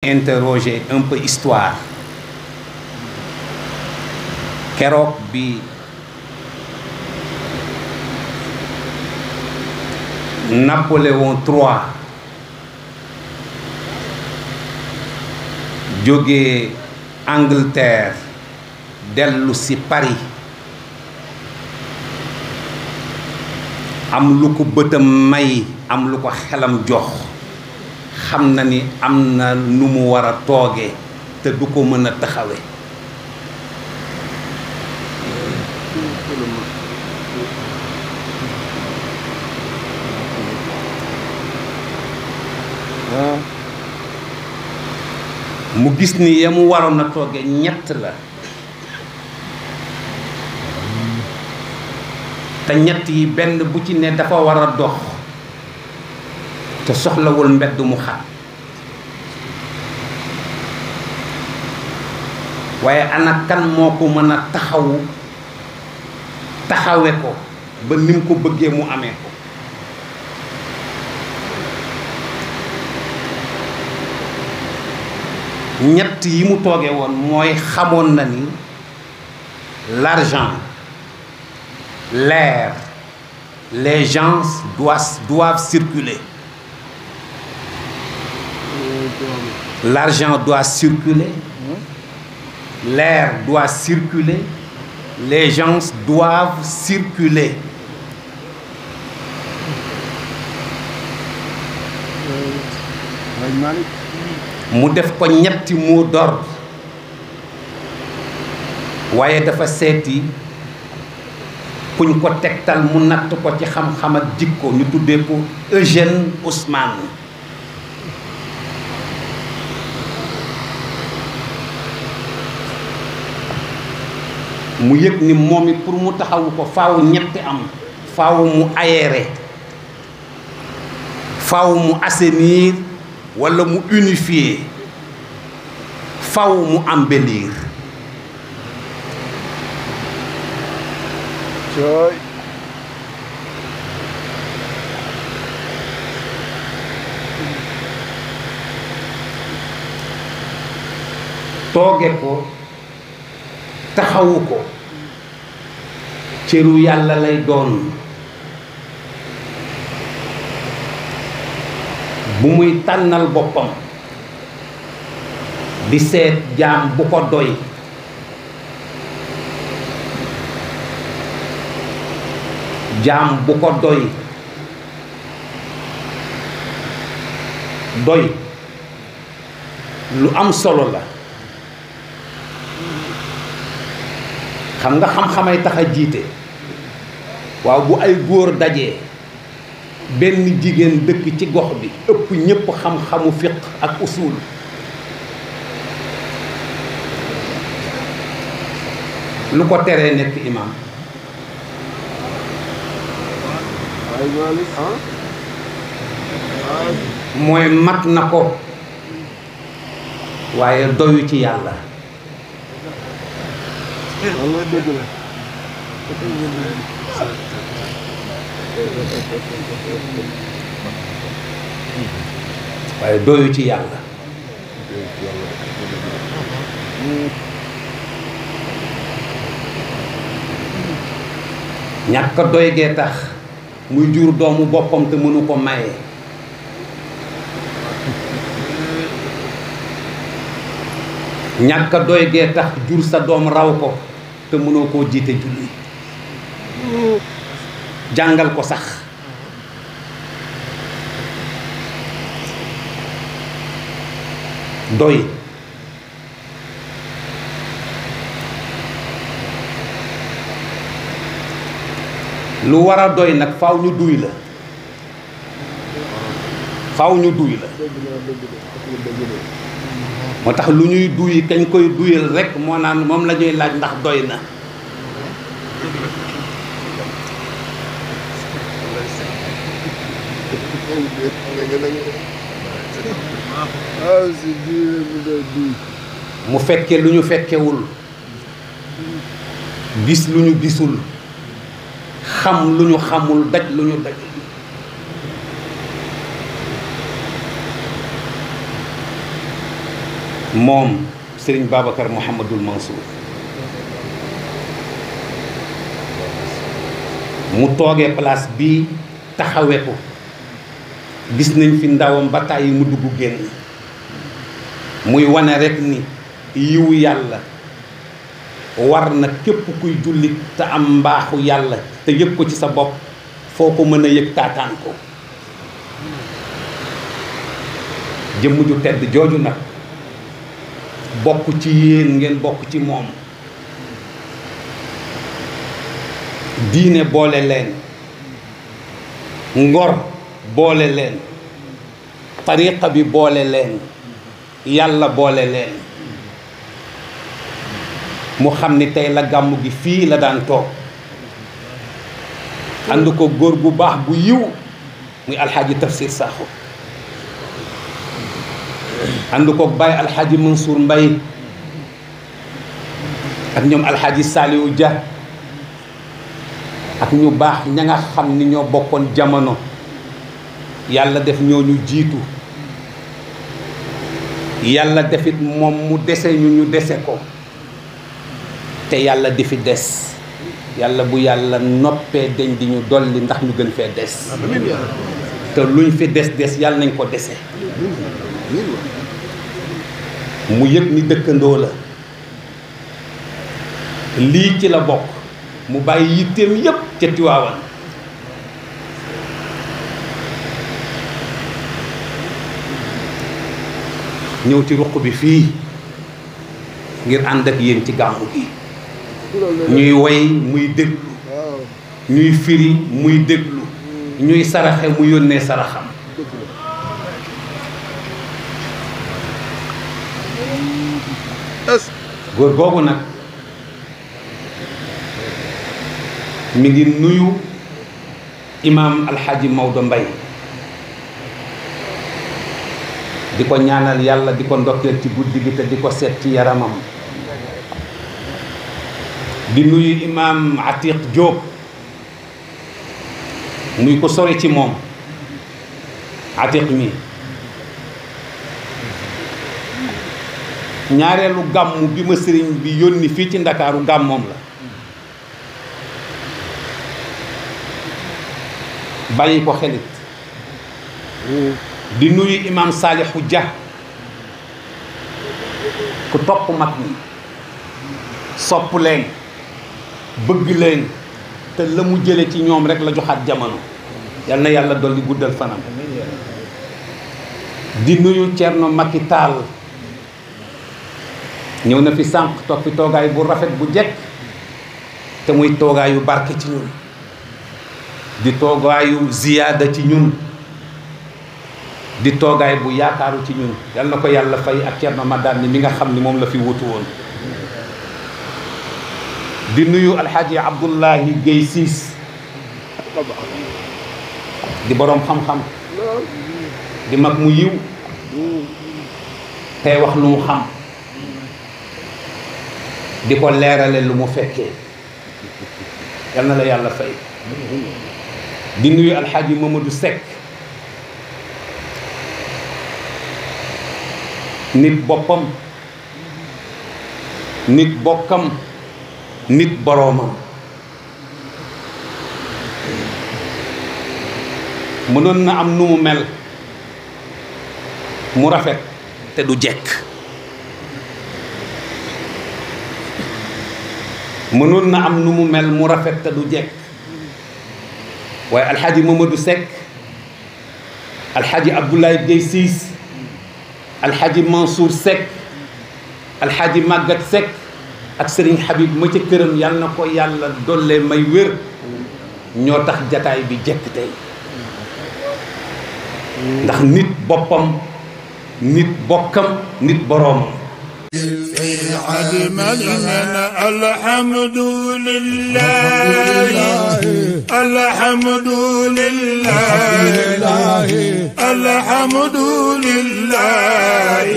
interroger un peu histoire keroog bi Napoléon III jóge Angleterre dellu ci Paris am lu ko bëtam may am lu ko xelam jox xam na ni am na nu mu war a tooge te du ko mën a taxawe mu gis ni ya mu waroon a tooge ñett la te ñett yi benn bu ci ne dafa war a dox te soxlawul mbedd mu xat waaye ana kan moo ko mën a taxawe ko ba ni mu ko bëggee mu amee ko ñett yi mu tooge woon mooy xamoon na ni l'argent, l'air, les gens doivent circuler. L'argent doit circuler, l'air doit circuler, les gens doivent circuler. mu def ko ñetti mot d'ordre waaye dafa seeti kuñ ko tegtal mu natt ko ci xam-xam ak jikko ñu tuddee ko Eugène Ousmane mu yëg ni moom it pour mu taxawu ko faaw ñetti am faaw mu aéré faaw mu assainir wala mu unifier faw mu embellir tooge ko taxawu ko cëru yàlla lay doon bu muy tànnal boppam di seet jaam bu ko doy jaam bu ko doy lu am solo la xam nga xam-xamay tax a jiite waaw bu ay góor dajee benn jigéen dëkk ci gox bi ëpp ñépp xam-xamu fiq ak usul lu ko teree nekk imam mooy mat na ko waaye doyu ci yàlla waaye doyu ci yàlla ñàkk doy gee tax muy jur doomu boppam te mënu ko maye ñàkk doy gee tax jur sa doom raw ko te mënoo koo jiite julli jàngal ko sax doy lu war a doy nag faaw ñu duy la moo tax lu ñuy duy kañ koy duyal rekk moo naan moom la ñuy laaj ndax doy na mu fekke lu ñu fekkewul gis lu ñu gisul xam lu ñu xamul daj lu ñu daj moom Serigne Babacar Mouhamadul Mansour mu toogee place bi taxawee ko gis nañ fi ndawam ba tàyyi mu dugg génn muy wane rek ni yiwu yàlla war na képp kuy jullit te am mbaaxu yàlla te yëg ko ci sa bopp foo ko mën a yëg taataan ko jëmm ju tedd jooju nag bokk ci yéen ngeen bokk ci moom diine boole leen ngor boole leen tariqa bi boole leen yàlla boole leen mu xam ni tey la gàmmu gi fii la daan toog ànd ko góor gu baax bu yiw muy alxaaji Tafsir Sakho ànd ko Baye alxaaji Mansour Mbaye ak ñoom alxaaji Saliou Dia ak ñu baax ña nga xam ni ñoo bokkoon jamono yàlla def ñooñu jiitu yàlla defit moom mu dese ñu dese ko te yàlla di fi des yàlla bu yàlla noppee dañ di ñu dolli ndax ñu gën fee des te luñ fi des yàlla nañ ko dese mu yëg ni dëkkandoo la lii ci la bokk mu bàyyi yitteem yépp ca Tiwaawan ñëw ci ruq bi fii ngir ànd ak yéen ci gàmmu gi ñuy woy muy déglu ñuy firi muy déglu ñuy saraxe mu yónnee saraxam góor googu nag mi ngi nuyu imaam alxaaji Maodo Mbaye di ko ñaanal yàlla di ko ndokkeel ci guddi gi te di ko seet ci yaramam di nuyu imaam Atiq Diop muy ko sori ci moom Atiq mi ñaareelu gàmmu bi ma sëriñ bi yónni fii ci Ndakaaru gàmmoom la bàyyi ko xelit di nuyu imaam Saalihu Dia ku topp mag ñi sopp leen bëgg leen te la mu jële ci ñoom rek la joxaat jamono yal na yàlla dolli guddal fanam di nuyu Thierno Macky Tall ñëw na fi sànq toog fi toogaay bu rafet bu jekk te muy toogaayu barke ci ñun di toogaayu ziyaada ci ñun di toogaay bu yaakaaru ci ñun yal na ko yàlla fay ak Thierno Madane mi nga xam ni moom la fi wutu woon di nuyu alxaaji Abdullahi Guèye Siis di boroom xam-xam di mag mu yiw tey wax lu mu xam di ko leerale lu mu fekkee yal na la yàlla fay di nuyu alxaaji Mamadou Seck nit boppam nit bokkam nit boroomam mënoon na am nu mu mel mu rafet te du jekk mënoon na am nu mu mel mu rafet te du jekk waaye alxaaji Mamadou Seck alxaaji Abdoulaye Guèye Siis alxaaji Mansour Seck alxaaji Maguette Seck ak Serigne Habib ma ca këram yàlla na ko yàlla dolle may wér ñoo tax jataay bi jekk tey ndax nit boppam nit bokkam nit boroomam الحمد لله الحمد لله الحمد لله